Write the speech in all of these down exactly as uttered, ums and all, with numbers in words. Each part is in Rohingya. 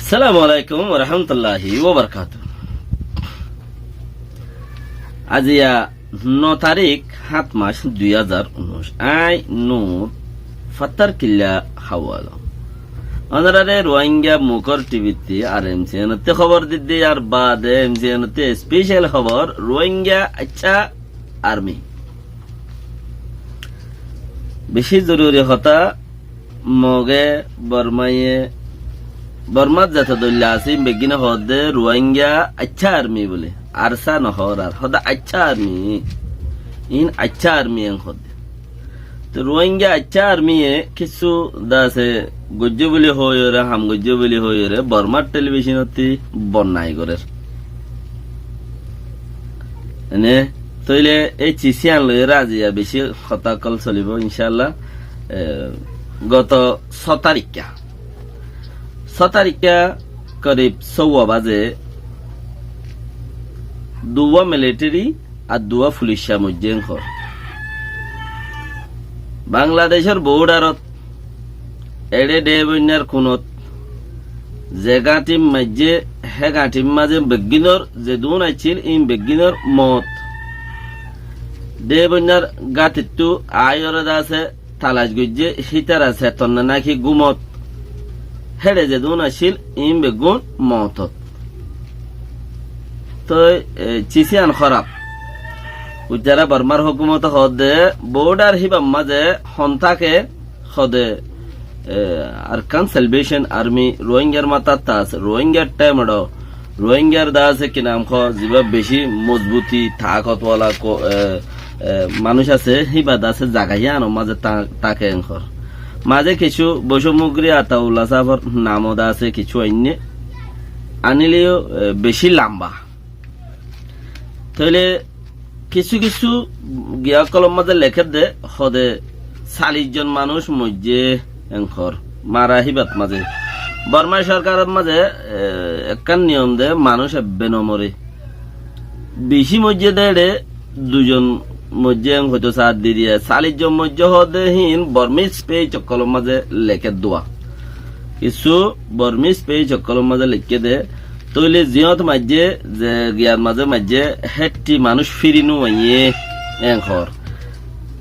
Assalamu alaikum warahmatulláhi wabarakátuhu. Aijja no tarík, háñt mac, dui házar unnúic. Añí Nur, Fattarkilla Hawala. Ónorare Ruáingga Mukor T V ttí ar M C N ttí hóbor didde, ar baade M C N ttí special hóbor, Ruáingga aiccá army. Bicí zoruri hotá, Moge, Bormaye, Bormat zeto dóilla asé, beggíne hoódde Ruáingga aiccá army buli. Arsa nohór ar, hoódde aiccá army. Iín aiccá army en hoódde. Te Ruáingga aiccá army ye kissú de asé goijjé buli hoóiyoré, ham goijjé buli hoóiyoré, Bormar television ottí bonnai gorér. Ene, tóile ei cis yián loiyóre aijja bicí hotá ókkol solibó, incálla. E, goto só taríkka. Só taríkka korib sóuwa baze duwá militeri ar duwá fuliccá moijjé en hoór. Bangladecór boódarot eçé dheé boinnár kunot ze gañthir maijjé, hé gañthir mazé beggínor zedún accíl, iín beggínor moot. Dheé boinnár gátittú aáiyoré de asé talac goijjé, hítara setonne náki gúmot. Héçe zedún accíl, iín beggún mootot. Toi, e, cis yián hóraf. Uitará Bormar hókumote hoódde, boódar híbar mazé hon táke, hoódde, e, Arakan Salvation Army, Ruáinggar matát asé, Ruáinggar thémeço, Ruáinggar de asé ki nam hoó, zibá bicí mozbuti, taakotwala ko-, e, e, manúic asé, híba de asé zaga yíanor mazé tá-, táke en hoór. Mazé kissú Boicómmogrí Ataulla sáfor nam de asé kissú ainné, aníleyó, e, bicí lamba. Tóile kissú kissú giya ókkolor mazé lekédde hoódde callic zon manúic moijjé en hoór, mara híbat mazé. Borma sorkaror mazé, e, ekkán niyom de manúic ebbe nomoré. Bicí moijjé de eçé dui zon moijjé en hoitó saá diriye. Callic zon moijjé hoódde híin Bormis page ókkolor mazé lekédduwa. Kissú Bormis page ókkolor mazé leikké de, tóile ziyót maijjé, ze giyat mazé maijjé, hétti manúic fíri nuaiyé en hoór.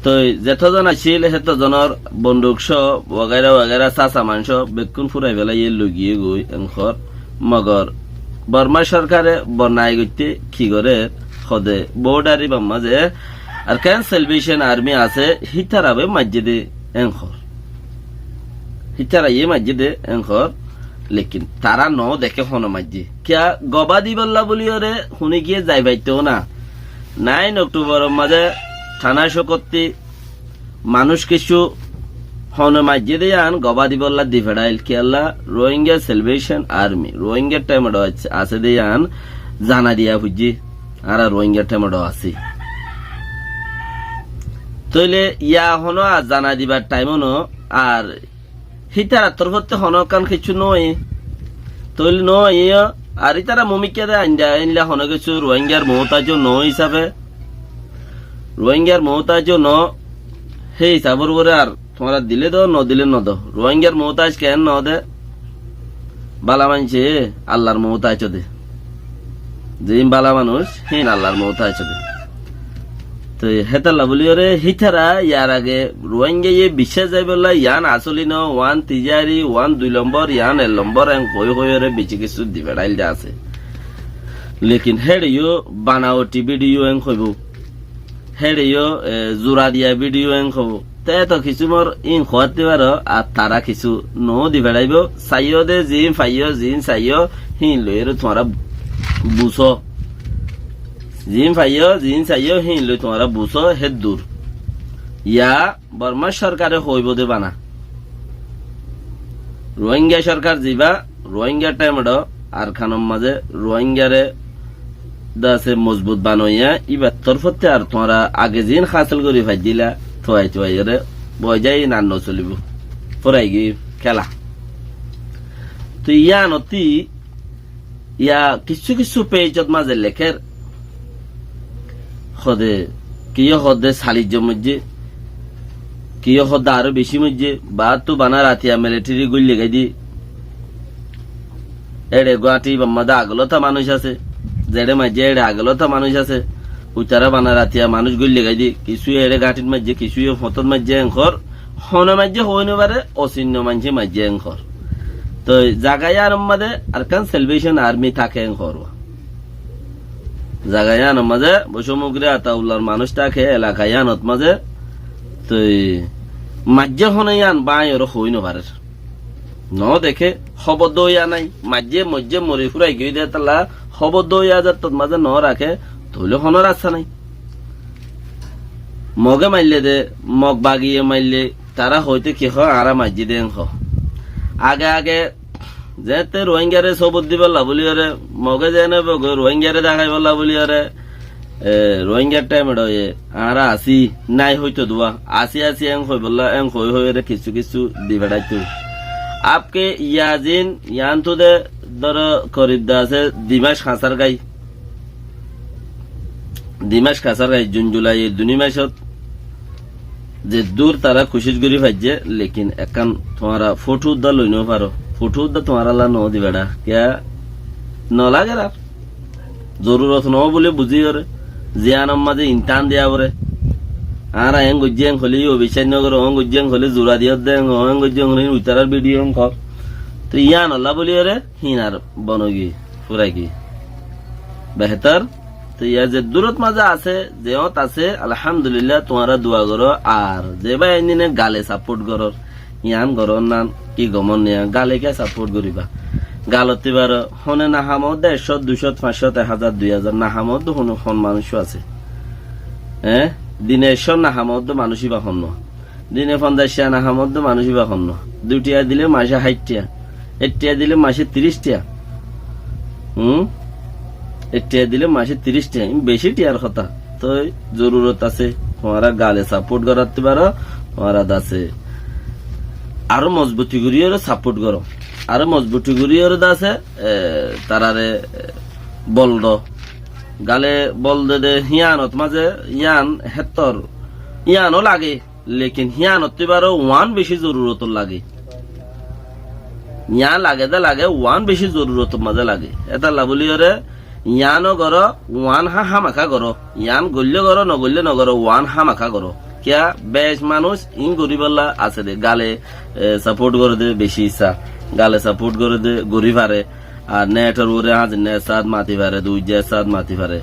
Toi zeto zon accíl, héto zonor bonduk cóo, wagaira wagaira, sasa manc cóo, bekkún fúrai félaiyé, loigiyé goi en hoór. Mogor Borma sorkare bonnai goitté ki gorér, hoódde boódar íbar mazé Arakan Salvation Army asé, hítara be maijjé de en hoór. Hítara ye maijjé de en hoór, lekin tará no deké hone maijjé. Kiyá gobá dibolla buli yóre hone kiyé zai faittóu na. Nain Oktoboror mazé Thana Cókottí manúic kissú hone maijjé de yían gobá dibolla di feçáil, kiyólla Rohingya Salvation Army, Rohingya thémeço asé de yían zana diya foijjé, añára Rohingya thémeço así. Tóile yá honó ar zana dibar thaim ó no, ar hítarar torfóttu honókkán kessú nóoiye. Tóile nóoiye yó, ar ítara mumikká de aindá, éilla honó kessú Rohingyar muútaij ó noó hísafe, Rohingyar muútaij ó noó, hé hísafór uore ar tuáñra dilé do, nodilé nodó. Rohingyar muútaij keén noó de? Bála maincé Allar muútaij ó de. Ziín bála manúic, híin Allar muútaij ó de. Toi hétolla bóli yóre hítara yar age Rohingya ye biccác zaibólla yián asóli noó, uán tijari, uán dui lombór, yián ek lombór, en hoói hoói yóre bicí kessú di feçáil de asé. Lekin héçe yó banawoti bídiyo en hoibóu. Héçe yó, e, zura diya bídiyo en hoibóu. Te to kissú mor íin hoóatti faro, ar tará kissú noó di feçáibou. Saiyó de, ziín faiyó, ziín saiyó, híin loiyóre tuáñra busó. Ziín faiyó, ziín saiyó, híin loi tuáñra busó, héddur. Yá Borma sorkare hoibóu de bana. Rohingya sorkar zibá, Rohingya thémeço Arkanor mazé Rohingyare de asé mozbut banoiya, íbar torfóttu ar tuáñra age ziín hásil gorí faijjíla, tuai tuaiyóre boói zai, iín ar nosolibóu. Fúrai giyói kéla. Toi yíanottí yá kissú kissú peijot mazé lekér, hoódde, kiyó hoódde callic zon moijjé, kiyó hoódde aró bicí moijjé, baáttu bana ratiya militeri gúille gai dí. Éçe Guáñti ibár mazé agolóta manúic asé, zeçé maijjé éçe agolóta manúic asé. Uitará bana ratiya manúic goillé gai dé, kissú éçe gáñtit maijjé, kissú e fotót maijjé, enkor hone maijjé hoói nofaré, osinno maincé maijjé enkor. Toi zaga yíanor mazé Arakan Salvation Army táke enkor. Zaga yíanor mazé Boicómmo Uggúa Ataullar manúic táke elaka yíanot mazé, toi maijjé hone yían báñiyoré hoói nofarér. Noó deké, hóbor dóiya nái, maijjé moijjé mori fúrai giyói dé tálla hóbor dóiya zettót mazé noó raké, tóile honó rasta nái. Mogé maillé dé, Mog bagiye maillé, tará hoóite ki hoó, añára maijjé dé enkor. Age age zeéñtte Ruáingaré sóbut dibálla bóliyoré, Mogé zeéne bogói Ruáingaré deháibálla bóliyoré, e, Ruáingar thaim eçe óiye, añára así, nái hoito duwa, así así en hoibólla, en hoi hoiyóre kissú kissú di feçáito. Apke Yazin, yiántu dé dóro korib de asé di mac hañsár gái. Di mac hañsár gái, Jun Julai e duní macót zeddúr tará kucíc gorí faijjé, lekin ekkán tuáñra fóthu uddá loi nofaró. Fóthu uddá tuáñrálla noó di beçá. Kiyá? Noláger ar. Zorurot noó bóli buzíyoré. Ziyánor mazé imtihán diya foré. Añára eén goijjí eén hoilé yó biccác nogoró, oón goijjí eén hoilé zura diyódde eén, oón goijjí eén hoilé uitarár bidiyó eén hoór. Toi yíanollá bóliyoré híinar bonogí, fúraigí. Behétor. Toi yá ze durot mazé asé, ze ót asé, alhamdulillah, tuáñra dua goró, ar ze báiyaindíne gale sapót gorór, yián gorór nán, ki gomor niya, gale kiyá sapót goríba? Galottí baró, hone nahamodde ekcót, duicót, fañccót, ek házar, dui házar nahamodde hone hon manúic asé. Eé? Dine ekcót nahamodde manúic íba honnúa. Dine fonzaic tiya nahamodde manúic íba honnúa. Dui tiya dile mace háit tiya. Ek tiya dile mace tiríc tiya. Hum? Ek tiya dile mace tiríc tiya. Iín beci tiyar hotá. Toi zorurot asé. Tuáñra gale sapót gorattí baró. Tuáñra dase aró mozbuti goríyoré sapót goró. Aró mozbuti goríyoré dase, e, tarare, e, bol do. Gale bol de de híyanot mazé, yián héttor, yiáno lage. Lekin híyanottí baró uán beci zorurotor lage. Yián lage de lage, uán beci zorurotor mazé lage. Étalla bóliyoré yiáno goró, uán há-, hámaká goró. Yián goillé goró, nogoillé nogoró, uán hámaká goró. Kiyá? Bec manúic iín goríbolla asé de. Gale, e, sapót goré de beci issá. Gale sapót goré de gorí faré. Ar netor uore añzinna ek sát mati fare, duijja ek sát mati fare.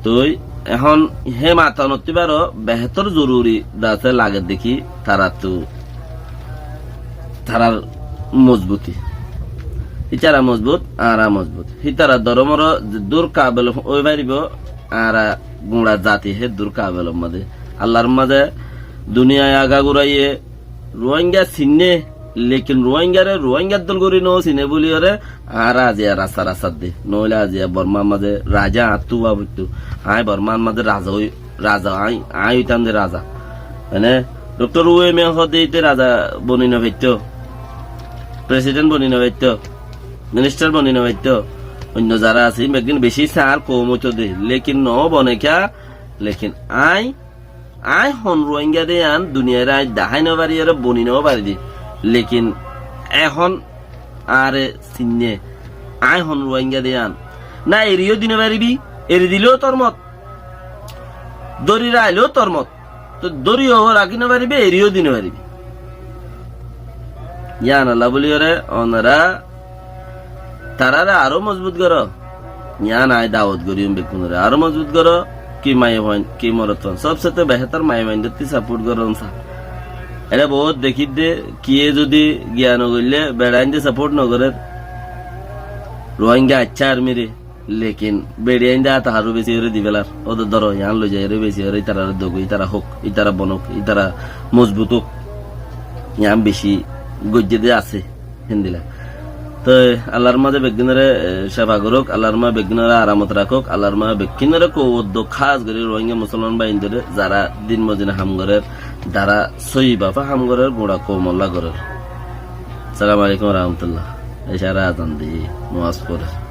Toi ehón hé matanottí baró behétor zoruri dase lager dekí tarattu, tarar mozbuti. Ítara mozbut, añára mozbut. Hítara doromoró zeddúr kabel ói faribó, añára guñça zati héddúr kabelor mazé. Allar mazé duniyai agaguraiye Ruáinga sinné, lekin Ruáingare Ruáingar dol gorí no siné bóliyoré añára aziya rasta rastat dé. Noóile aziya Bormar mazé raja añáttu uwa foittó. Aññí Bormar mazé raza ói, raza aññí, aññí óitam dé raza. Mane, Doktor Uwe Miya hoó dé íte raza boni no faittó. President boni no faittó. Minister boni no faittó. Oinno zara asé, ín beggín beci sañár koum óito dé. Lekin no bone kiyá, lekin aññí Aññí hon Ruáinga de yián duniyaire aññí dahái no fari, ore boni no fari de. Lekin ehón añáre sinné. Aññí hon Ruáinga de yián. Na eriyó di no faribi, eri dileó tor mot. Dóri rakíleó tor mot. Toi dóriyo rakí no faribi, eriyó di no faribi. Yián olla bóliyoré onora taráre aró mozbut goró. Yián aññí dawot goríyum bekkúnore. Aró mozbut goró, ki maiyafuain, ki morotfuain. Sobsete behétor maiyafuaindottí sapót gorón sa. Ere boóut dekídde, kiyé zudi giyan no goillé, beçainde sapót no gorér. Ruáinga aiccá armire. Lekin beçiyainde ata harú besi óre di félar. Óde dóro, yián loizaiyóre besi óre, ítarare dogói, ítara hók, ítara bonók, ítara mozbut hók. Yián beci goijjé de asé. Héndila. Toi Allar mazé beggúnore, e, cefa gorók, Allar mazé beggúnore aramot rakók, Allar mazé beggúnore kouwot douk, hás gorí Ruáinga musolman báindore, zara din mozin ham gorér, zara sóiyi bafe ham gorér, guñça koumolla gorér. Assalamu alaikum wa rahmatullah. Ecáre azan diyé, nomás forer.